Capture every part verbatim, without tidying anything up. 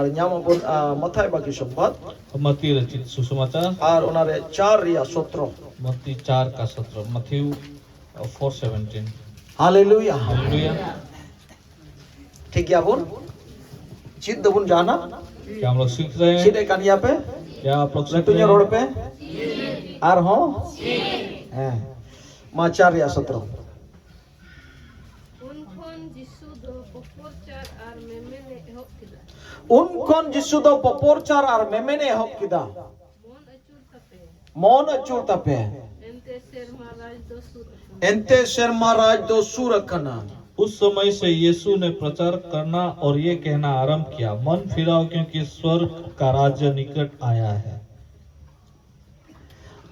ᱟᱨ ᱧᱟᱢ ᱟᱵᱚᱱ, ᱟ, ᱢᱟᱛᱷᱟᱭ ᱵᱟᱠᱤ ᱥᱚᱢᱵᱟᱫ᱾ ᱢᱟᱛᱤ ᱨᱮ ᱪᱤᱛ ᱥᱩᱥᱚᱢᱟᱪᱟᱨ᱾ ᱟᱨ ᱚᱱᱟ ᱨᱮ ᱪᱟᱨ ᱨᱮᱭᱟᱜ ᱥᱚᱛᱨᱚ᱾ ᱢᱟᱛᱤ ᱪᱟᱨ ᱠᱟ ᱥᱚᱛᱨᱚ, ᱢᱟᱛᱷᱤᱣ, ᱟ, ᱯᱷᱳᱨ ᱥᱮᱵᱷᱮᱱᱴᱤᱱ᱾ ᱦᱟᱞᱮᱞᱩᱭᱟ᱾ ᱦᱟᱞᱮᱞᱩᱭᱟ᱾ ᱴᱷᱤᱠ ᱜᱮᱭᱟ ᱵᱚᱱ? ᱪᱮᱫ ᱫᱚᱵᱚᱱ ᱡᱟᱦᱟᱱᱟ? क्या हम लोग सीख रहे हैं? ᱪᱮᱫ ᱮ ᱠᱟᱱ ᱜᱮᱭᱟ ᱯᱮ? क्या आप लोग सीख ᱞᱟᱹᱴᱩ रहे ᱧᱚᱜ ᱨᱚᱲ हैं? ᱯᱮ᱾ ᱟᱨᱦᱚᱸ? ᱦᱮᱸ᱾ ᱢᱟ ᱪᱟᱨ ᱨᱮᱭᱟᱜ ᱥᱚᱛᱨᱚ᱾ ᱩᱱ ᱠᱷᱚᱱ ᱡᱤᱥᱩ ᱫᱚ ᱯᱚᱯᱚᱨᱪᱟᱨ ᱟᱨ ᱢᱮᱢᱮᱱ ᱮ ᱮᱦᱚᱵ ᱠᱮᱫᱟ᱾ ᱩᱱ ᱠᱷᱚᱱ ᱡᱤᱥᱩ ᱫᱚ ᱯᱚᱯᱚᱨᱪᱟᱨ ᱟᱨ ᱢᱮᱢᱮᱱ ᱮ ᱮᱦᱚᱵ ᱠᱮᱫᱟ᱾ ᱢᱚᱱ ᱟᱹᱪᱩᱨ ᱛᱟᱯᱮ᱾ ᱢᱚᱱ ᱟᱹᱪᱩᱨ ᱛᱟᱯᱮ᱾ ᱮᱱᱛᱮ ᱥᱮᱨᱢᱟ ᱨᱟᱡᱽ ᱫᱚ ᱥᱩᱨ ᱟᱠᱟᱱᱟ᱾ ᱮᱱᱛᱮ ᱥᱮᱨᱢᱟ ᱨᱟᱡᱽ ᱫᱚ ᱥᱩᱨ ᱟᱠᱟᱱᱟ᱾ उस समय से यीशु ने प्रचार करना और ये कहना आरंभ किया, मन फिराओ, क्योंकि स्वर्ग का राज्य निकट आया है।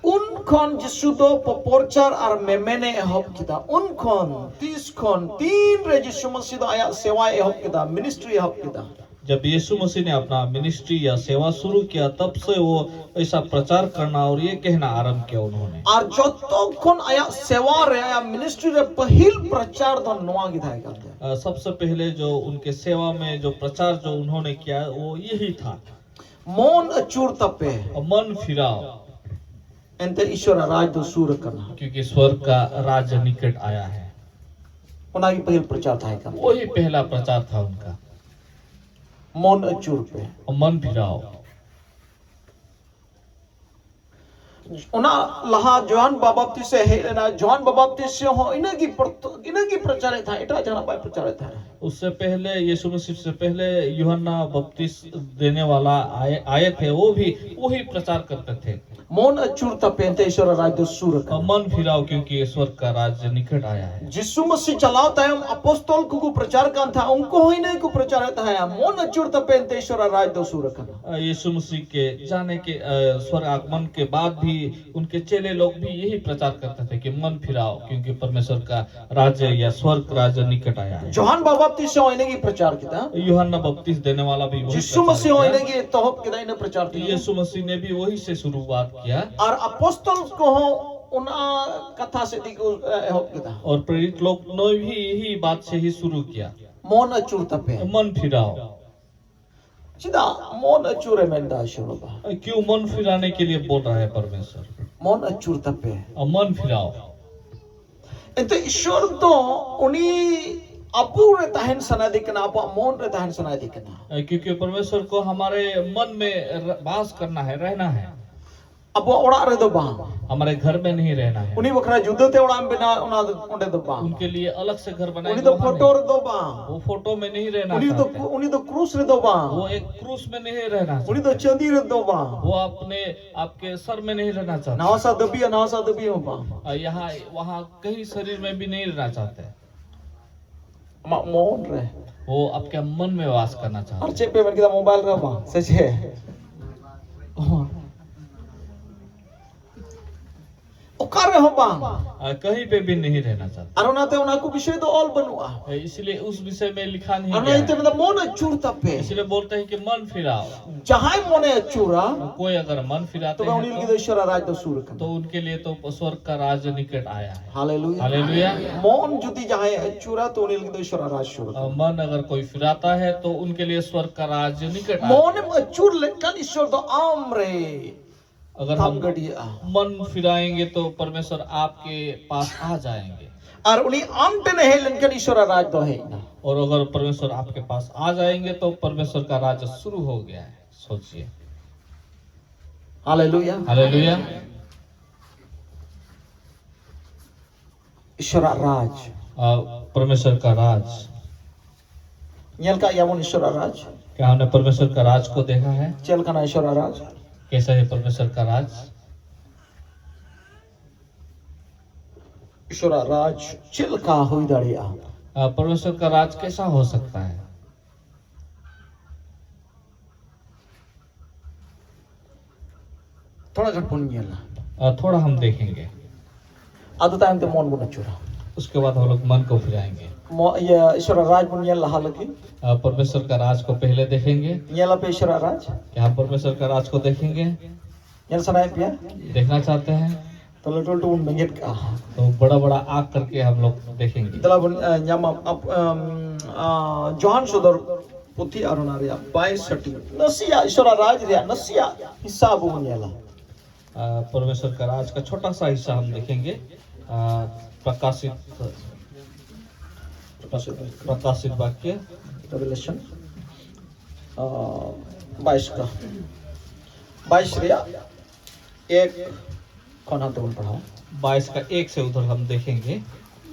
ᱩᱱ ᱠᱷᱚᱱ ᱡᱤᱥᱩ ᱫᱚ ᱯᱚᱯᱚᱨᱪᱟᱨ ᱟᱨ ᱢᱮᱢᱮᱱ ᱮ ᱮᱦᱚᱵ ᱠᱮᱫᱟ᱾ ᱩᱱ ᱠᱷᱚᱱ, ᱛᱤᱥ ᱠᱷᱚᱱ, ᱛᱤᱱ ᱨᱮ ᱡᱤᱥᱩ ᱢᱟᱹᱥᱤ ᱫᱚ ᱟᱭᱟᱜ ᱥᱮᱣᱟᱭ ᱮᱦᱚᱵ ᱠᱮᱫᱟ, ᱢᱤᱱᱤᱥᱴᱨᱤ ᱮᱦᱚᱵ ᱠᱮᱫᱟ? जब यीशु मसीह ने अपना मिनिस्ट्री या सेवा शुरू किया, तब से वो ऐसा प्रचार करना और ये कहना आरंभ किया उन्होंने। ᱟᱨ ᱡᱚᱛᱚ ᱠᱷᱚᱱ ᱟᱭᱟᱜ ᱥᱮᱣᱟ ᱨᱮ, ᱟᱭᱟᱜ ᱢᱤᱱᱤᱥᱴᱨᱤ ᱨᱮ ᱯᱟᱹᱦᱤᱞ ᱯᱨᱚᱪᱟᱨ ᱫᱚ ᱱᱚᱣᱟ ᱜᱮ ᱛᱟᱦᱮᱸ ᱠᱟᱱ ᱛᱟᱭᱟ᱾ अ, सबसे पहले जो उनके सेवा में जो प्रचार जो उन्होंने किया, वो यही था। ᱢᱚᱱ ᱟᱹᱪᱩᱨ ᱛᱟᱯᱮ᱾ और मन फिराओ। ᱮᱱᱛᱮ ᱤᱥᱚᱨᱟᱜ ᱨᱟᱡᱽ ᱫᱚ ᱥᱩᱨ ᱟᱠᱟᱱᱟ᱾ क्योंकि स्वर्ग का राज्य निकट आया है। ᱚᱱᱟ ᱜᱮ ᱯᱟᱹᱦᱤᱞ ᱯᱨᱚᱪᱟᱨ ᱛᱟᱦᱮᱸ ᱠᱟᱱᱟ᱾ वही पहला प्रचार था उनका। ᱢᱚᱱ ᱟᱹᱪᱩᱨ ᱯᱮ᱾ और मन फिराओ। ᱚᱱᱟ ᱞᱟᱦᱟ ᱡᱚᱦᱟᱱ ᱵᱟᱵᱟᱯᱛᱤᱥ ᱮ ᱦᱮᱡ ᱞᱮᱱᱟ, ᱡᱚᱦᱟᱱ ᱵᱟᱵᱟᱯᱛᱤᱥ ᱦᱚᱸ ᱤᱱᱟᱹᱜᱮ ᱯᱨᱚᱛ-, ᱤᱱᱟᱹᱜᱮ ᱯᱨᱚᱪᱟᱨᱮᱫ ᱛᱟᱦᱮᱸᱫ, ᱮᱴᱟᱜ ᱡᱟᱦᱟᱱᱟᱜ ᱵᱟᱭ ᱯᱨᱚᱪᱟᱨᱮᱫ ᱛᱟᱦᱮᱸᱫ᱾ उससे पहले, यीशु मसीह से पहले यूहन्ना बपतिस देने वाला आए, आए थे, वो भी वही प्रचार करते थे। ᱢᱚᱱ ᱟᱹᱪᱩᱨ ᱛᱟᱯᱮ, ᱮᱱᱛᱮ ᱤᱥᱚᱨᱟᱜ ᱨᱟᱡᱽ ᱫᱚ ᱥᱩᱨ ᱟᱠᱟᱱᱟ᱾ मन फिराओ, क्योंकि स्वर्ग का राज्य निकट आया है। ᱡᱤᱥᱩ ᱢᱟᱹᱥᱤ ᱪᱟᱞᱟᱣ ᱛᱟᱭᱚᱢ ᱟᱯᱚᱥᱛᱚᱞ ᱠᱚᱠᱚ ᱯᱨᱚᱪᱟᱨ ᱠᱟᱱ ᱛᱟᱦᱮᱸᱫ, ᱩᱱᱠᱩ ᱦᱚᱸ ᱤᱱᱟᱹ ᱜᱮᱠᱚ ᱯᱨᱚᱪᱟᱨᱮᱫ ᱛᱟᱦᱮᱸᱫ, ᱢᱚᱱ ᱟᱹᱪᱩᱨ ᱛᱟᱯᱮ, ᱮᱱᱛᱮ ᱤᱥᱚᱨᱟᱜ ᱨᱟᱡᱽ ᱫᱚ ᱥᱩᱨ ᱟᱠᱟᱱᱟ᱾ अ, यीशु मसीह के जाने के, अ, स्वर्ग आगमन के बाद भी उनके चेले लोग भी यही प्रचार करते थे कि मन फिराओ, क्योंकि परमेश्वर का राज्य या स्वर्ग राज्य निकट आया है। ᱡᱚᱦᱟᱱ ᱵᱟᱵᱟᱯᱛᱤᱥ ᱦᱚᱸ ᱤᱱᱟᱹᱜᱮ ᱯᱨᱚᱪᱟᱨ ᱠᱮᱫᱟ᱾ यूहन्ना बपतिस देने वाला भी वही ᱡᱤᱥᱩ प्रचार ᱢᱟᱹᱥᱤ ᱦᱚᱸ किया। ᱤᱱᱟᱹᱜᱮ ᱮᱛᱚᱦᱚᱵ ᱠᱮᱫᱟ, ᱤᱱᱟᱹ ᱯᱨᱚᱪᱟᱨ ᱛᱮᱜᱮ᱾ यीशु मसीह ने भी वही से शुरुआत किया। ᱟᱨ ᱟᱯᱚᱥᱛᱚᱞ ᱠᱚᱦᱚᱸ ᱚᱱᱟ ᱠᱟᱛᱷᱟ ᱥᱮᱫ ᱛᱮᱜᱮ ᱠᱚ, ᱮ, ᱮᱦᱚᱵ ᱠᱮᱫᱟ᱾ और प्रेरित लोग ने भी यही बात से ही शुरू किया। ᱢᱚᱱ ᱟᱹᱪᱩᱨ ᱛᱟᱯᱮ᱾ मन फिराओ। ᱪᱮᱫᱟᱜ ᱢᱚᱱ ᱟᱹᱪᱩᱨᱮ ᱢᱮᱱᱫᱟ ᱤᱥᱚᱨ ᱵᱟᱵᱟ? क्यों मन फिराने के लिए बोल रहा है परमेश्वर? ᱢᱚᱱ ᱟᱹᱪᱩᱨ ᱛᱟᱯᱮ᱾ और मन फिराओ। ᱮᱱᱛᱮ ᱤᱥᱚᱨ ᱫᱚ ᱩᱱᱤ ᱟᱵᱚ ᱨᱮ ᱛᱟᱦᱮᱱ ᱥᱟᱱᱟᱭᱮᱫᱮ ᱠᱟᱱᱟ, ᱟᱵᱚᱣᱟᱜ ᱢᱚᱱ ᱨᱮ ᱛᱟᱦᱮᱱ ᱥᱟᱱᱟᱭᱮᱫᱮ ᱠᱟᱱᱟ᱾ क्योंकि परमेश्वर को हमारे मन में र- वास करना है, रहना है। ᱟᱵᱚᱣᱟᱜ ᱚᱲᱟᱜ ᱨᱮᱫᱚ ᱵᱟᱝ᱾ हमारे घर में नहीं रहना है। ᱩᱱᱤ ᱵᱟᱠᱷᱨᱟ ᱡᱩᱫᱟᱹᱛᱮ ᱚᱲᱟᱜ ᱮᱢ ᱵᱮᱱᱟᱣ, ᱚᱱᱟ ᱫᱚ, ᱚᱸᱰᱮ ᱫᱚ ᱵᱟᱝ᱾ उनके लिए अलग से घर बनाए, ᱩᱱᱤ ᱫᱚ वहाँ ᱯᱷᱳᱴᱳ नहीं। ᱨᱮᱫᱚ ᱵᱟᱝ᱾ वो फोटो में नहीं रहना ᱩᱱᱤ ᱫᱚ चाहते। ᱩᱱᱤ ᱫᱚ ᱠᱨᱩᱥ ᱨᱮᱫᱚ ᱵᱟᱝ᱾ वो एक क्रूस में नहीं रहना ᱩᱱᱤ चाहते। ᱫᱚ ᱪᱟᱸᱫᱤ ᱨᱮᱫᱚ ᱵᱟᱝ᱾ वो अपने आपके सर में नहीं रहना चाहते। ᱱᱟᱣᱟ ᱥᱟ ᱫᱟᱹᱵᱤᱭᱟ, ᱱᱟᱣᱟ ᱥᱟ ᱫᱟᱹᱵᱤᱭᱟ ᱦᱚᱸ ᱵᱟᱝ᱾ और यहाँ वहाँ कहीं शरीर में भी नहीं रहना चाहते। ᱟᱢᱟᱜ ᱢᱚᱱ ᱨᱮ᱾ वो आपके मन में वास करना चाहते। ᱟᱨ ᱪᱮᱫ ᱯᱮ ᱢᱮᱱ ᱠᱮᱫᱟ? ᱢᱳᱵᱟᱭᱤᱞ ᱨᱮ ᱵᱟᱝ, ᱥᱮ ᱪᱮᱫ? ᱚᱠᱟ ᱨᱮᱦᱚᱸ ᱵᱟᱝ᱾ आ, कहीं पे भी नहीं रहना चाहते। ᱟᱨ ᱚᱱᱟᱛᱮ ᱚᱱᱟ ᱠᱚ ᱵᱤᱥᱚᱭ ᱫᱚ ᱚᱞ ᱵᱟᱹᱱᱩᱜᱼᱟ᱾ इसलिए उस विषय में लिखा नहीं ᱟᱨ ᱚᱱᱟ गया ᱤᱭᱟᱹᱛᱮ है। ᱢᱮᱱᱫᱟ, ᱢᱚᱱ ᱟᱹᱪᱩᱨ ᱛᱟᱯᱮ᱾ इसलिए बोलते हैं कि मन फिराओ। ᱡᱟᱦᱟᱸᱭ ᱢᱚᱱᱮ ᱟᱹᱪᱩᱨᱟ, कोई अगर मन फिराते ᱛᱚᱵᱮ ᱩᱱᱤ ᱞᱟᱹᱜᱤᱫ ᱫᱚ हैं ᱤᱥᱚᱨᱟᱜ ᱨᱟᱡᱽ ᱫᱚ ᱥᱩᱨ ᱟᱠᱟᱱᱟ᱾ तो, तो उनके लिए तो स्वर्ग का राज निकट आया है। ᱦᱟᱞᱮᱞᱩᱭᱟ᱾ ᱦᱟᱞᱮᱞᱩᱭᱟ᱾ ᱢᱚᱱ ᱡᱩᱫᱤ ᱡᱟᱦᱟᱸᱭ ᱟᱹᱪᱩᱨᱟ, ᱛᱚ ᱩᱱᱤ ᱞᱟᱹᱜᱤᱫ ᱫᱚ ᱤᱥᱚᱨᱟᱜ ᱨᱟᱡᱽ ᱥᱩᱨ और ᱟᱠᱟᱱᱟ᱾ मन अगर कोई फिराता है तो उनके लिए स्वर्ग का राज निकट आया। ᱢᱚᱱᱮᱢ ᱟᱹᱪᱩᱨ ᱞᱮᱱᱠᱷᱟᱱ ᱤᱥᱚᱨ ᱫᱚ ᱟᱢ ᱨᱮ अगर ᱛᱟᱢ हम ᱜᱟᱹᱰᱤᱭᱟᱜᱼᱟ᱾ मन फिराएंगे तो परमेश्वर आपके पास आ जाएंगे। ᱟᱨ ᱩᱱᱤ ᱟᱢ ᱴᱷᱮᱱᱮ ᱦᱮᱡ ᱞᱮᱱᱠᱷᱟᱱ ᱤᱥᱚᱨᱟᱜ ᱨᱟᱡᱽ ᱫᱚ ᱦᱮᱡ ᱮᱱᱟ᱾ और अगर परमेश्वर आपके पास आ जाएंगे तो परमेश्वर का राज शुरू हो गया है। सोचिए। ᱦᱟᱞᱮᱞᱩᱭᱟ᱾ हालेलुया। ᱤᱥᱚᱨᱟᱜ ᱨᱟᱡᱽ᱾ आ, परमेश्वर का राज। ᱧᱮᱞ ᱠᱟᱜ ᱜᱮᱭᱟᱵᱚᱱ ᱤᱥᱚᱨᱟᱜ ᱨᱟᱡᱽ᱾ क्या हमने परमेश्वर का राज को देखा है? ᱪᱮᱫ ᱞᱮᱠᱟᱱᱟ ᱤᱥᱚᱨᱟᱜ ᱨᱟᱡᱽ? कैसा है परमेश्वर का राज? ᱤᱥᱚᱨᱟᱜ ᱨᱟᱡᱽ ᱪᱮᱫ ᱞᱮᱠᱟ ᱦᱩᱭ ᱫᱟᱲᱮᱭᱟᱜᱼᱟ? आ, परमेश्वर का राज कैसा हो सकता है? ᱛᱷᱚᱲᱟ ᱜᱟᱱ ᱵᱚᱱ ᱧᱮᱞᱟ᱾ आ, थोड़ा हम देखेंगे। ᱟᱫᱚ ᱛᱟᱭᱚᱢ ᱛᱮ ᱢᱚᱱ ᱵᱚᱱ ᱟᱹᱪᱩᱨᱟ᱾ उसके बाद हम लोग मन को फिराएंगे। ᱢᱚ- ᱤᱭᱟᱹ, ᱤᱥᱚᱨᱟᱜ ᱨᱟᱡᱽ ᱵᱚᱱ ᱧᱮᱞ ᱞᱟᱦᱟ ᱞᱟᱹᱜᱤᱫ᱾ आ, परमेश्वर का राज को पहले देखेंगे। ᱧᱮᱞ ᱟᱯᱮ ᱤᱥᱚᱨᱟᱜ ᱨᱟᱡᱽ? क्या हम परमेश्वर का राज को देखेंगे? ᱧᱮᱞ ᱥᱟᱱᱟᱭᱮᱫ ᱯᱮᱭᱟ? देखना चाहते हैं? ᱛᱚ ᱞᱟᱹᱴᱩ ᱞᱟᱹᱴᱩ ᱵᱚᱱ ᱵᱮᱸᱜᱮᱫ ᱠᱟᱜᱼᱟ᱾ तो बड़ा बड़ा आँख करके हम लोग देखेंगे। ᱫᱮᱞᱟ ᱵᱚᱱ ᱟ, ᱧᱟᱢᱟ᱾ ᱟᱯ- ᱟᱢ, ᱟ, ᱡᱚᱦᱟᱱ ᱥᱚᱫᱚᱨ ᱯᱩᱛᱷᱤ ᱟᱨ ᱚᱱᱟ ᱨᱮᱭᱟᱜ ᱵᱟᱭᱤᱥ ᱴᱤ ᱱᱟᱥᱮᱭᱟᱜ ᱤᱥᱚᱨᱟ ᱨᱟᱡᱽ ᱨᱮᱭᱟᱜ ᱱᱟᱥᱮᱭᱟᱜ ᱦᱤᱥᱥᱟ ᱟᱵᱚ ᱵᱚᱱ ᱧᱮᱞᱟ᱾ परमेश्वर का राज का छोटा सा हिस्सा हम देखेंगे। प्रकाशित प्रकाशित वाक्य। रेवलेशन बाईस का बाईस ᱨᱮᱭᱟᱜ एक ᱠᱷᱚᱱ ᱦᱟᱱᱛᱮ ᱵᱚᱱ ᱯᱟᱲᱦᱟᱣᱟ᱾ बाईस का एक से उधर हम देखेंगे।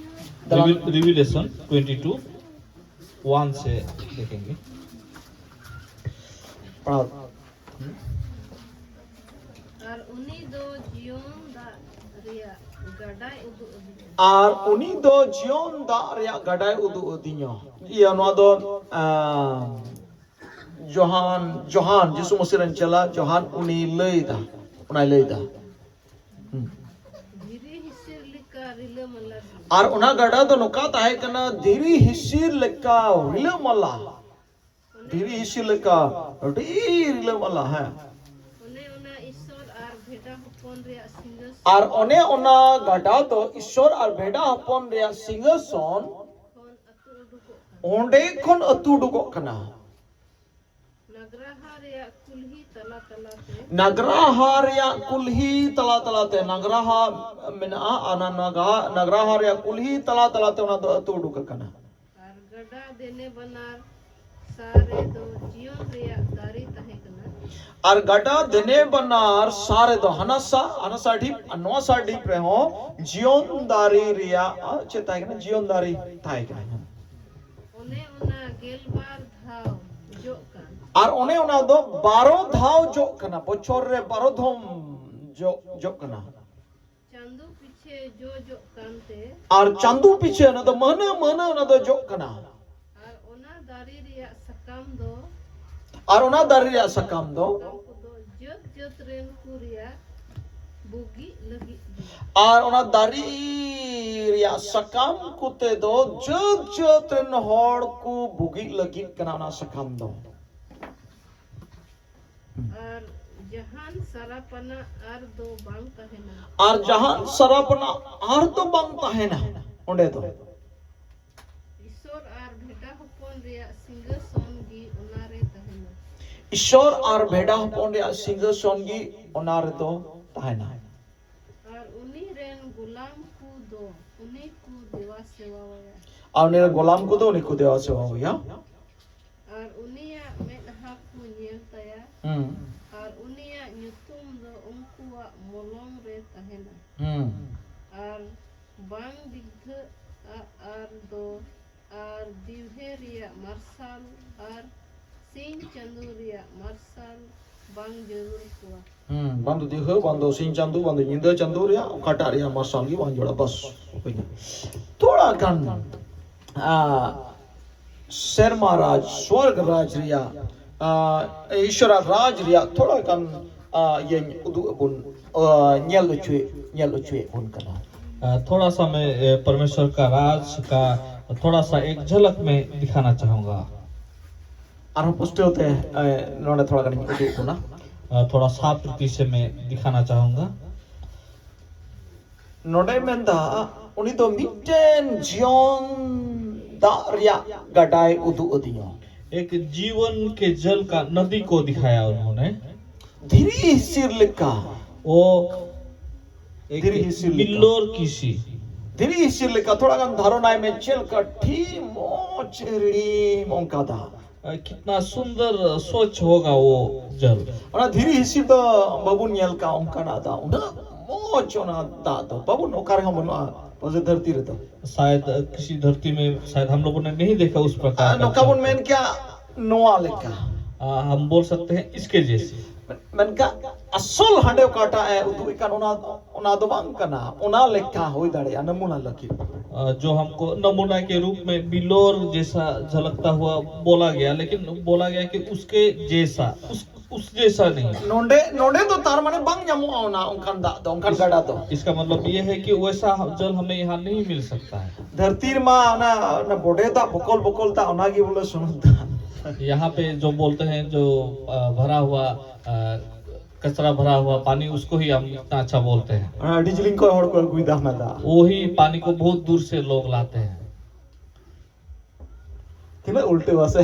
रिविलेशन ट्वेंटी टू वन से देखेंगे। ᱯᱟᱲᱦᱟᱣ᱾ ᱟᱨ ᱩᱱᱤ ᱫᱚ ᱡᱤᱭᱚᱱ ᱫᱟᱜ ᱨᱮᱭᱟᱜ ᱜᱟᱰᱟᱭ ᱩᱫᱩᱜ ᱟᱹᱫᱤᱧᱟ᱾ ᱟᱨ ᱩᱱᱤ ᱫᱚ ᱡᱤᱭᱚᱱ ᱫᱟᱜ ᱨᱮᱭᱟᱜ ᱜᱟᱰᱟᱭ ᱩᱫᱩᱜ ᱟᱹᱫᱤᱧᱟ᱾ ᱤᱭᱟᱹ, ᱱᱚᱣᱟ ᱫᱚ, ᱟᱸ, ᱡᱚᱦᱟᱱ, ᱡᱚᱦᱟᱱ, ᱡᱤᱥᱩ ᱢᱟᱹᱥᱤ ᱨᱮᱱ ᱪᱮᱞᱟ ᱡᱚᱦᱟᱱ, ᱩᱱᱤ ᱞᱟᱹᱭᱫᱟ, ᱚᱱᱟᱭ ᱞᱟᱹᱭᱫᱟ᱾ ᱦᱩᱸ᱾ ᱫᱷᱤᱨᱤ ᱦᱤᱥᱤᱨ ᱞᱮᱠᱟ ᱨᱤᱞᱟᱹᱢᱟᱞᱟ ᱜᱮ᱾ ᱟᱨ ᱚᱱᱟ ᱜᱟᱰᱟ ᱫᱚ ᱱᱚᱝᱠᱟ ᱛᱟᱦᱮᱸ ᱠᱟᱱᱟ, ᱫᱷᱤᱨᱤ ᱦᱤᱥᱤᱨ ᱞᱮᱠᱟ ᱨᱤᱞᱟᱹᱢᱟᱞᱟ᱾ ᱫᱷᱤᱨᱤ ᱦᱤᱥᱤᱨ ᱞᱮᱠᱟ ᱟᱹᱰᱤ ᱨᱤᱞᱟᱹᱢᱟᱞᱟ, ᱦᱮᱸ᱾ ᱚᱱᱮ ᱚᱱᱟ ᱤᱥᱥᱚᱨ ᱟᱨ ᱵᱷᱮᱰᱟ ᱦᱚᱯᱚᱱ ᱨᱮᱭᱟᱜ ᱥᱤᱝᱦᱟᱥᱚᱱ ᱟᱨ ᱚᱱᱮ ᱚᱱᱟ ᱜᱟᱰᱟ ᱫᱚ ᱤᱥᱥᱚᱨ ᱟᱨ ᱵᱷᱮᱰᱟ ᱦᱚᱯᱚᱱ ᱨᱮᱭᱟᱜ ᱥᱤᱝᱦᱟᱥᱚᱱ ᱠᱷᱚᱱ ᱟᱹᱛᱩ ᱩᱰᱩᱠᱚᱜ ᱠᱟᱱᱟ᱾ ᱚᱸᱰᱮ ᱠᱷᱚᱱ ᱟᱹᱛᱩ ᱩᱰᱩᱠᱚᱜ ᱠᱟᱱᱟ᱾ ᱱᱟᱜᱽᱨᱟᱦᱟ ᱨᱮᱭᱟᱜ ᱠᱩᱞᱦᱤ ᱛᱟᱞᱟ ᱛᱟᱞᱟᱛᱮ᱾ ᱱᱟᱜᱽᱨᱟᱦᱟ ᱨᱮᱭᱟᱜ ᱠᱩᱞᱦᱤ ᱛᱟᱞᱟ ᱛᱟᱞᱟᱛᱮ, ᱱᱟᱜᱽᱨᱟᱦᱟ ᱢᱮᱱᱟᱜᱼᱟ, ᱚᱱᱟ ᱱᱟᱜᱟ-, ᱱᱟᱜᱽᱨᱟᱦᱟ ᱨᱮᱭᱟᱜ ᱠᱩᱞᱦᱤ ᱛᱟᱞᱟ ᱛᱟᱞᱟᱛᱮ ᱚᱱᱟ ᱫᱚ ᱟᱹᱛᱩ ᱩᱰᱩᱠ ᱟᱠᱟᱱᱟ᱾ ᱟᱨ ᱜᱟᱰᱟ ᱫᱮᱱᱮ ᱵᱟᱱᱟᱨ ᱥᱟ ᱨᱮᱫᱚ ᱡᱤᱭᱚᱱ ᱨᱮᱭᱟᱜ ᱫᱟᱨᱮ ᱛᱟᱦᱮᱸ ᱠᱟᱱᱟ᱾ ᱟᱨ ᱜᱟᱰᱟ ᱫᱮᱱᱮ ᱵᱟᱱᱟᱨ ᱥᱟ ᱨᱮᱫᱚ, ᱦᱟᱱᱟ ᱥᱟ, ᱦᱟᱱᱟ ᱥᱟ ᱰᱷᱤᱯ ᱟᱨ ᱱᱚᱣᱟ ᱥᱟ ᱰᱷᱤᱯ ᱨᱮᱦᱚᱸ ᱡᱤᱭᱚᱱ ᱫᱟᱨᱮ ᱨᱮᱭᱟᱜ, ᱪᱮᱫ ᱛᱟᱦᱮᱸ ᱠᱟᱱᱟ? ᱡᱤᱭᱚᱱ ᱫᱟᱨᱮ ᱛᱟᱦᱮᱸ ᱠᱟᱱᱟ᱾ ᱚᱱᱮ ᱚᱱᱟ ᱜᱮᱞᱵᱟᱨ ᱫᱷᱟᱣ ᱡᱚᱜ ᱠᱟᱱ᱾ ᱟᱨ ᱚᱱᱮ ᱚᱱᱟ ᱫᱚ ᱵᱟᱨᱚ ᱫᱷᱟᱣ ᱡᱚᱜ ᱠᱟᱱᱟ, ᱵᱚᱪᱷᱚᱨ ᱨᱮ ᱵᱟᱨᱚ ᱫᱷᱚᱢ ᱡᱚ, ᱡᱚᱜ ᱠᱟᱱᱟ᱾ ᱪᱟᱸᱫᱚ ᱯᱤᱪᱷᱮ ᱡᱚ ᱡᱚᱜ ᱠᱟᱱᱛᱮ᱾ ᱟᱨ ᱪᱟᱸᱫᱚ ᱯᱤᱪᱷᱮ, ᱚᱱᱟ ᱫᱚ ᱢᱟᱹᱦᱱᱟᱹ, ᱢᱟᱹᱦᱱᱟᱹ ᱚᱱᱟ ᱫᱚ ᱡᱚᱜ ᱠᱟᱱᱟ᱾ ᱟᱨ ᱚᱱᱟ ᱫᱟᱨᱮ ᱨᱮᱭᱟᱜ ᱥᱟᱠᱟᱢ ᱫᱚ᱾ ᱟᱨ ᱚᱱᱟ ᱫᱟᱨᱮ ᱨᱮᱭᱟᱜ ᱥᱟᱠᱟᱢ ᱫᱚ᱾ ᱥᱟᱠᱟᱢ ᱠᱚᱫᱚ ᱡᱟᱹᱛ ᱡᱟᱹᱛ ᱨᱮᱱ ᱠᱚ ᱨᱮᱭᱟᱜ ᱵᱩᱜᱤᱜ ᱞᱟᱹᱜᱤᱫ ᱜᱮ᱾ ᱟᱨ ᱚᱱᱟ ᱫᱟᱨᱮ ᱨᱮᱭᱟᱜ ᱥᱟᱠᱟᱢ ᱠᱚᱛᱮ ᱫᱚ ᱡᱟᱹᱛ ᱡᱟᱹᱛ ᱨᱮᱱ ᱦᱚᱲ ᱠᱚ ᱵᱩᱜᱤᱜ ᱞᱟᱹᱜᱤᱫ ᱠᱟᱱᱟ ᱚᱱᱟ ᱥᱟᱠᱟᱢ ᱫᱚ᱾ ᱟᱨ ᱡᱟᱦᱟᱱ ᱥᱟᱨᱟᱯᱟᱱᱟᱜ ᱟᱨ ᱫᱚ ᱵᱟᱝ ᱛᱟᱦᱮᱱᱟ᱾ ᱟᱨ ᱡᱟᱦᱟᱱ ᱥᱟᱨᱟᱯᱟᱱᱟᱜ ᱟᱨ ᱫᱚ ᱵᱟᱝ ᱛᱟᱦᱮᱱᱟ ᱚᱸᱰᱮ ᱫᱚ᱾ ᱤᱥᱚᱨ ᱟᱨ ᱵᱷᱮᱰᱟ ᱦᱚᱯᱚᱱ ᱨᱮᱭᱟᱜ ᱥᱤᱝᱦᱟᱥᱚᱱ ᱜᱮ᱾ ᱤᱥᱚᱨ ᱟᱨ ᱵᱷᱮᱰᱟ ᱦᱚᱯᱚᱱ ᱨᱮᱭᱟᱜ ᱥᱤᱝᱦᱟᱥᱚᱱ ᱜᱮ ᱚᱱᱟ ᱨᱮᱫᱚ ᱛᱟᱦᱮᱱᱟ᱾ ᱟᱨ ᱩᱱᱤ ᱨᱮᱱ ᱜᱩᱞᱟᱢ ᱠᱚ ᱫᱚ ᱩᱱᱤ ᱠᱚ ᱫᱮᱵᱟ ᱥᱮᱵᱟᱣᱟᱭᱟ᱾ ᱟᱨ ᱩᱱᱤ ᱨᱮᱱ ᱜᱩᱞᱟᱢ ᱠᱚᱫᱚ ᱩᱱᱤ ᱠᱚ ᱫᱮᱵᱟ ᱥᱮᱵᱟᱣᱟᱭᱟ᱾ ᱟᱨ ᱩᱱᱤᱭᱟᱜ ᱢᱮᱫᱦᱟ ᱠᱚ ᱧᱮᱞ ᱛᱟᱭᱟ᱾ ᱦᱩᱸ᱾ ᱟᱨ ᱩᱱᱤᱭᱟᱜ ᱧᱩᱛᱩᱢ ᱫᱚ ᱩᱱᱠᱩᱣᱟᱜ ᱢᱚᱞᱚᱝ ᱨᱮ ᱛᱟᱦᱮᱱᱟ᱾ ᱦᱩᱸ᱾ ᱟᱨ ᱵᱟᱝ ᱫᱤᱜᱫᱷᱟᱹᱜᱼᱟ᱾ ᱟᱨ ᱫᱚ ᱟᱨ ᱫᱤᱣᱦᱮ ᱨᱮᱭᱟᱜ ᱢᱟᱨᱥᱟᱞ ᱟᱨ ᱥᱤᱧ ᱪᱟᱸᱫᱚ ᱨᱮᱭᱟᱜ ᱢᱟᱨᱥᱟᱞ ᱵᱟᱝ ᱡᱟᱹᱨᱩᱲ ᱠᱚᱣᱟ᱾ ᱦᱩᱸ, ᱵᱟᱝ ᱫᱚ ᱫᱤᱣᱦᱟᱹ, ᱵᱟᱝ ᱫᱚ ᱥᱤᱧ ᱪᱟᱸᱫᱚ, ᱵᱟᱝ ᱫᱚ ᱧᱤᱫᱟᱹ ᱪᱟᱸᱫᱚ ᱨᱮᱭᱟᱜ ᱚᱠᱟᱴᱟᱜ ᱨᱮᱭᱟᱜ ᱢᱟᱨᱥᱟᱞ ᱜᱮ ᱵᱟᱝ ᱡᱚᱲᱟ᱾ ᱵᱟᱥ, ᱦᱩᱭᱱᱟ᱾ ᱛᱷᱚᱲᱟ ᱜᱟᱱ, ᱟ, ᱥᱮᱨᱢᱟ ᱨᱟᱡᱽ, ᱥᱣᱚᱨᱜᱽ ᱨᱟᱡᱽ ᱨᱮᱭᱟᱜ, ᱟ, ᱤᱥᱚᱨᱟᱜ ᱨᱟᱡᱽ ᱨᱮᱭᱟᱜ ᱛᱷᱚᱲᱟ ᱜᱟᱱ, ᱟ, ᱤᱭᱟᱹᱧ ᱩᱫᱩᱜ ᱟᱵᱚᱱ, ᱟ, ᱧᱮᱞ ᱦᱚᱪᱚᱭᱮᱫ, ᱧᱮᱞ ᱦᱚᱪᱚᱭᱮᱫ ᱵᱚᱱ ᱠᱟᱱᱟ᱾ अ, थोड़ा सा मैं, अ, परमेश्वर का राज का थोड़ा सा एक झलक मैं दिखाना चाहूँगा। ᱟᱨᱦᱚᱸ ᱯᱩᱥᱴᱟᱹᱣ ᱛᱮ, ᱟ, ᱱᱚᱰᱮ ᱛᱷᱚᱲᱟ ᱜᱟᱱᱤᱧ ᱩᱫᱩᱜ ᱵᱚᱱᱟ᱾ अ, थोड़ा साफ रीति से मैं दिखाना चाहूँगा। ᱱᱚᱰᱮ ᱢᱮᱱᱫᱟ, ᱩᱱᱤ ᱫᱚ ᱢᱤᱫᱴᱮᱱ ᱡᱤᱭᱚᱱ ᱫᱟᱜ ᱨᱮᱭᱟᱜ ᱜᱟᱰᱟᱭ ᱩᱫᱩᱜ ᱟᱹᱫᱤᱧᱟ᱾ एक जीवन के जल का नदी को दिखाया उन्होंने। ᱫᱷᱤᱨᱤ ᱦᱤᱥᱤᱨ ᱞᱮᱠᱟ᱾ वो एक ᱫᱷᱤᱨᱤ ᱦᱤᱥᱤᱨ ᱞᱮᱠᱟ᱾ बिल्लोर की सी। ᱫᱷᱤᱨᱤ ᱦᱤᱥᱤᱨ ᱞᱮᱠᱟ, ᱛᱷᱚᱲᱟ ᱜᱟᱱ ᱫᱷᱟᱨᱚᱱᱟᱭ ᱢᱮ, ᱪᱮᱫ ᱞᱮᱠᱟ ᱴᱷᱤᱠ ᱢᱚᱡᱽ ᱨᱤᱲᱤᱢ ᱚᱱᱠᱟ ᱫᱟᱜ᱾ अ, कितना सुंदर, अ, स्वच्छ होगा वो जल। ᱚᱱᱟ ᱫᱷᱤᱨᱤ ᱦᱤᱥᱤᱨ ᱫᱚ ᱵᱟᱵᱚᱱ ᱧᱮᱞ ᱠᱟᱜᱼᱟ, ᱚᱱᱠᱟᱱᱟᱜ ᱫᱟᱜ, ᱩᱱᱟᱹᱜ ᱢᱚᱡᱽ ᱚᱱᱟ ᱫᱟᱜ ᱫᱚ ᱵᱟᱵᱚᱱ, ᱚᱠᱟ ᱨᱮᱦᱚᱸ ᱵᱟᱹᱱᱩᱜᱼᱟ ᱯᱟᱥᱮ ᱫᱷᱟᱹᱨᱛᱤ ᱨᱮᱫᱚ᱾ शायद, अ, किसी धरती में शायद हम लोगों ने नहीं देखा उस प्रकार ᱟᱨ का ᱱᱚᱝᱠᱟ ᱵᱚᱱ ᱡᱟᱞ। ᱢᱮᱱ ᱠᱮᱭᱟ, ᱱᱚᱣᱟ ᱞᱮᱠᱟ᱾ अ, हम बोल सकते हैं इसके जैसे। ᱢᱮᱱᱠᱷᱟᱱ ᱟᱥᱚᱞ ᱦᱟᱸᱰᱮ ᱚᱠᱟᱴᱟᱜ ᱮ ᱩᱫᱩᱜ ᱮᱫ ᱠᱟᱱ, ᱚᱱᱟ, ᱚᱱᱟ ᱫᱚ ᱵᱟᱝ ᱠᱟᱱᱟ, ᱚᱱᱟ ᱞᱮᱠᱟ ᱦᱩᱭ ᱫᱟᱲᱮᱭᱟᱜᱼᱟ, ᱱᱟᱢᱩᱱᱟ ᱞᱟᱹᱜᱤᱫ᱾ अ, जो हमको नमूना के रूप में बिल्लोर जैसा झलकता हुआ बोला गया, लेकिन बोला गया कि उसके जैसा, उस, उस जैसा नहीं। ᱱᱚᱰᱮ, ᱱᱚᱰᱮ ᱫᱚ ᱛᱟᱨ ᱢᱟᱱᱮ ᱵᱟᱝ ᱧᱟᱢᱚᱜᱼᱟ ᱚᱱᱟ, ᱚᱱᱠᱟᱱ ᱫᱟᱜ ᱫᱚ, ᱚᱱᱠᱟᱱ ᱜᱟᱰᱟ ᱫᱚ᱾ इसका मतलब ये है कि वैसा जल हमें यहाँ नहीं मिल सकता है। ᱫᱷᱟᱹᱨᱛᱤ ᱨᱮᱢᱟ ᱚᱱᱟ, ᱚᱱᱟ ᱵᱚᱰᱮ ᱫᱟᱜ, ᱵᱚᱠᱚᱞ ᱵᱚᱠᱚᱞ ᱫᱟᱜ, ᱚᱱᱟ ᱜᱮ ᱵᱚᱞᱮ ᱥᱩᱱᱩᱢ ᱫᱟᱜ᱾ यहाँ पे जो बोलते हैं, जो, अ, भरा हुआ, अ, कचरा भरा हुआ पानी, उसको ही हम इतना अच्छा बोलते हैं। ᱟᱹᱰᱤ ᱡᱤᱞᱤᱧ ᱠᱷᱚᱱ ᱦᱚᱲ ᱠᱚ ᱟᱹᱜᱩᱭᱮᱫᱟ ᱚᱱᱟ ᱫᱟᱜ᱾ वही पानी को बहुत दूर से लोग लाते हैं। ᱛᱤᱱᱟᱹᱜ ᱩᱞᱴᱟᱹᱣᱟ ᱥᱮ?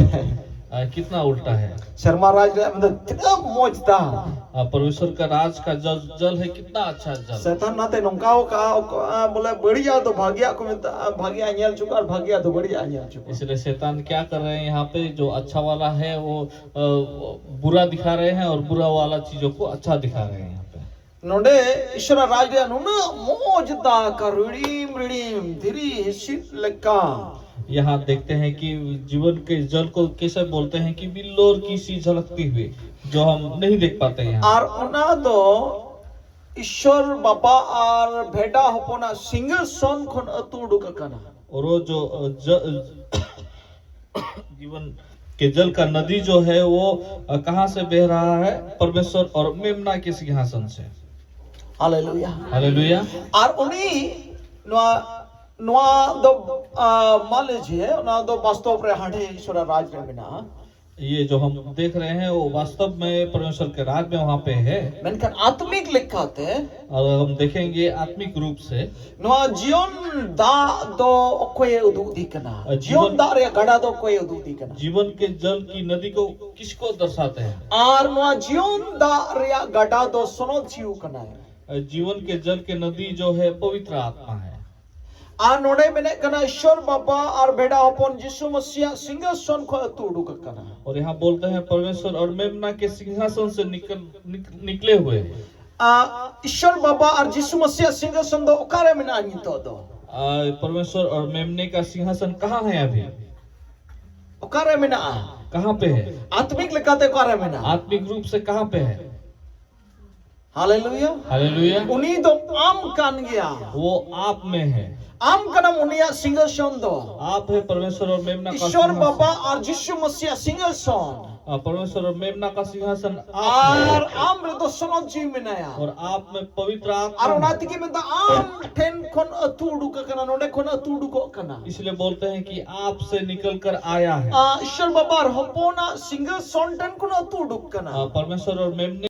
आ, कितना उल्टा है। ᱥᱮᱨᱢᱟ ᱨᱟᱡᱽ ᱨᱮᱭᱟᱜ ᱢᱮᱱᱫᱚ ᱛᱤᱱᱟᱹᱜ ᱢᱚᱡᱽ ᱫᱟᱜ᱾ आ, परमेश्वर का राज का जल, जल है, कितना अच्छा जल। ᱥᱮᱛᱟᱱ ᱱᱟᱛᱮ ᱱᱚᱝᱠᱟ ᱟᱠᱟᱫᱼᱟ, ᱚᱠᱟ, ᱵᱚᱞᱮ ᱵᱟᱹᱲᱤᱡᱟᱜ ᱫᱚ ᱵᱷᱟᱜᱤᱭᱟᱜ ᱠᱚ ᱢᱮᱛᱟᱜᱼᱟ, ᱵᱷᱟᱜᱤᱭᱟᱜ ᱧᱮᱞ ᱦᱚᱪᱚ ᱠᱚᱣᱟ ᱟᱨ ᱵᱷᱟᱜᱤᱭᱟᱜ ᱫᱚ ᱵᱟᱹᱲᱤᱡᱟᱜ ᱧᱮᱞ ᱦᱚᱪᱚ ᱠᱚᱣᱟ᱾ इसलिए शैतान क्या कर रहे हैं यहाँ पे, जो अच्छा वाला है वो, अ, बुरा दिखा रहे हैं और बुरा वाला चीजों को अच्छा दिखा रहे हैं यहाँ पे। ᱱᱚᱰᱮ ᱤᱥᱚᱨᱟᱜ ᱨᱟᱡᱽ ᱨᱮᱭᱟᱜ ᱱᱩᱱᱟᱹᱜ ᱢᱚᱡᱽ ᱫᱟᱜ ᱟᱨ ᱨᱤᱲᱤᱢ ᱨᱤᱲᱤᱢ ᱫᱷᱤᱨᱤ ᱦᱤᱥᱤᱫ ᱞᱮᱠᱟ᱾ यहाँ देखते हैं कि जीवन के जल को कैसे बोलते हैं कि बिल्लोर की सी झलकती हुई, जो हम नहीं देख पाते हैं। ᱟᱨ ᱚᱱᱟ ᱫᱚ ᱤᱥᱚᱨ ᱵᱟᱵᱟ ᱟᱨ ᱵᱷᱮᱰᱟ ᱦᱚᱯᱚᱱᱟᱜ ᱥᱤᱝᱦᱟᱥᱚᱱ ᱠᱷᱚᱱ ᱟᱹᱛᱩ ᱩᱰᱩᱠ ᱟᱠᱟᱱᱟ। और वो जो, अ, ज-, जीवन के जल का नदी जो है वो, अ, कहाँ से बह रहा है? परमेश्वर और मेमना के सिंहासन से। ᱦᱟᱞᱮᱞᱩᱭᱟ। हालेलुया। ᱟᱨ ᱩᱱᱤ ᱱᱚᱣᱟ, ᱱᱚᱣᱟ ᱫᱚ, ᱟ, ᱢᱟᱱ ᱞᱤᱡᱤᱭᱮ, ᱚᱱᱟ ᱫᱚ ᱵᱟᱥᱛᱚᱵ ᱨᱮ ᱦᱟᱸᱰᱮ ᱤᱥᱚᱨᱟᱜ ᱨᱟᱡᱽ ᱨᱮ ᱢᱮᱱᱟᱜᱼᱟ। ये जो हम देख रहे हैं वो वास्तव में परमेश्वर के राज में वहां पे है। ᱢᱮᱱᱠᱷᱟᱱ ᱟᱛᱢᱤᱠ ᱞᱮᱠᱟᱛᱮ, और हम देखेंगे आत्मिक रूप से, ᱱᱚᱣᱟ ᱡᱤᱭᱚᱱ ᱫᱟᱜ ᱫᱚ ᱚᱠᱚᱭᱮ ᱩᱫᱩᱜ ᱤᱫᱤ ᱠᱟᱱᱟ? ᱟᱨ ᱡᱤᱭᱚᱱ ᱡᱤᱭᱚᱱ ᱫᱟᱜ ᱨᱮᱭᱟᱜ ᱜᱟᱰᱟ ᱫᱚ ᱚᱠᱚᱭᱮ ᱩᱫᱩᱜ ᱤᱫᱤ ᱠᱟᱱᱟ? जीवन के जल की नदी को किसको दर्शाते हैं? ᱟᱨ ᱱᱚᱣᱟ ᱡᱤᱭᱚᱱ ᱫᱟᱜ ᱨᱮᱭᱟᱜ ᱜᱟᱰᱟ ᱫᱚ ᱥᱚᱱᱚᱛ ᱡᱤᱣᱤ ᱠᱟᱱᱟᱭ। जीवन के जल के नदी जो है पवित्र आत्मा है। ᱟᱨ ᱱᱚᱰᱮ ᱢᱮᱱᱮᱫ ᱠᱟᱱᱟ, ᱤᱥᱚᱨ ᱵᱟᱵᱟ ᱟᱨ ᱵᱷᱮᱰᱟ ᱦᱚᱯᱚᱱ ᱡᱤᱥᱩ ᱢᱟᱥᱤᱭᱟᱜ ᱥᱤᱝᱦᱟᱥᱚᱱ ᱠᱷᱚᱱ ᱟᱹᱛᱩ ᱩᱰᱩᱠ ᱟᱠᱟᱱᱟ। और यहाँ बोलते हैं परमेश्वर और मेमना के सिंहासन से निकल, निक, निकले हुए। ᱟ, ᱤᱥᱚᱨ ᱵᱟᱵᱟ ᱟᱨ ᱡᱤᱥᱩ ᱢᱟᱥᱤᱭᱟᱜ ᱥᱤᱝᱦᱟᱥᱚᱱ ᱫᱚ ᱚᱠᱟᱨᱮ ᱢᱮᱱᱟᱜᱼᱟ ᱱᱤᱛᱚᱜ ᱫᱚ? आ, परमेश्वर और मेमने का सिंहासन कहाँ है अभी? ᱚᱠᱟᱨᱮ ᱢᱮᱱᱟᱜᱼᱟ? कहाँ पे है? ᱟᱛᱢᱤᱠ ᱞᱮᱠᱟᱛᱮ ᱚᱠᱟᱨᱮ ᱢᱮᱱᱟᱜᱼᱟ? आत्मिक रूप से कहाँ पे है? ᱦᱟᱞᱮᱞᱩᱭᱟ। हालेलुया। ᱩᱱᱤ ᱫᱚ ᱟᱢ ᱠᱟᱱ ᱜᱮᱭᱟ। वो आप में है। ᱟᱢ ᱠᱟᱱᱟᱢ ᱩᱱᱤᱭᱟᱜ ᱥᱤᱝᱦᱟᱥᱚᱱ ᱫᱚ। आप है परमेश्वर और मेमना का ᱤᱥᱚᱨ सिंहासन। ᱵᱟᱵᱟ ᱟᱨ ᱡᱤᱥᱩ ᱢᱟᱥᱤᱭᱟᱜ ᱥᱤᱝᱦᱟᱥᱚᱱ। हाँ, परमेश्वर और मेमना का सिंहासन आप में। ᱟᱨ ᱟᱢ ᱨᱮᱫᱚ ᱥᱚᱱᱚᱛ ᱡᱤᱣᱤ ᱢᱮᱱᱟᱭᱟ। और आप में पवित्र ᱟᱨ ᱚᱱᱟ ᱟᱛᱢᱟ है। ᱛᱮᱜᱮ ᱢᱮᱱᱫᱟ, ᱟᱢ ᱴᱷᱮᱱ ᱠᱷᱚᱱ ᱟᱹᱛᱩ ᱩᱰᱩᱠ ᱟᱠᱟᱱᱟ, ᱱᱚᱰᱮ ᱠᱷᱚᱱ ᱟᱹᱛᱩ ᱩᱰᱩᱠᱚᱜ ᱠᱟᱱᱟ। इसलिए बोलते हैं कि आपसे निकल कर आया है। ᱟ, ᱤᱥᱚᱨ ᱵᱟᱵᱟ ᱟᱨ ᱦᱚᱯᱚᱱᱟᱜ ᱥᱤᱝᱦᱟᱥᱚᱱ ᱴᱷᱮᱱ ᱠᱷᱚᱱ ᱟᱹᱛᱩ ᱩᱰᱩᱠ ᱠᱟᱱᱟ। हाँ, परमेश्वर और मेमने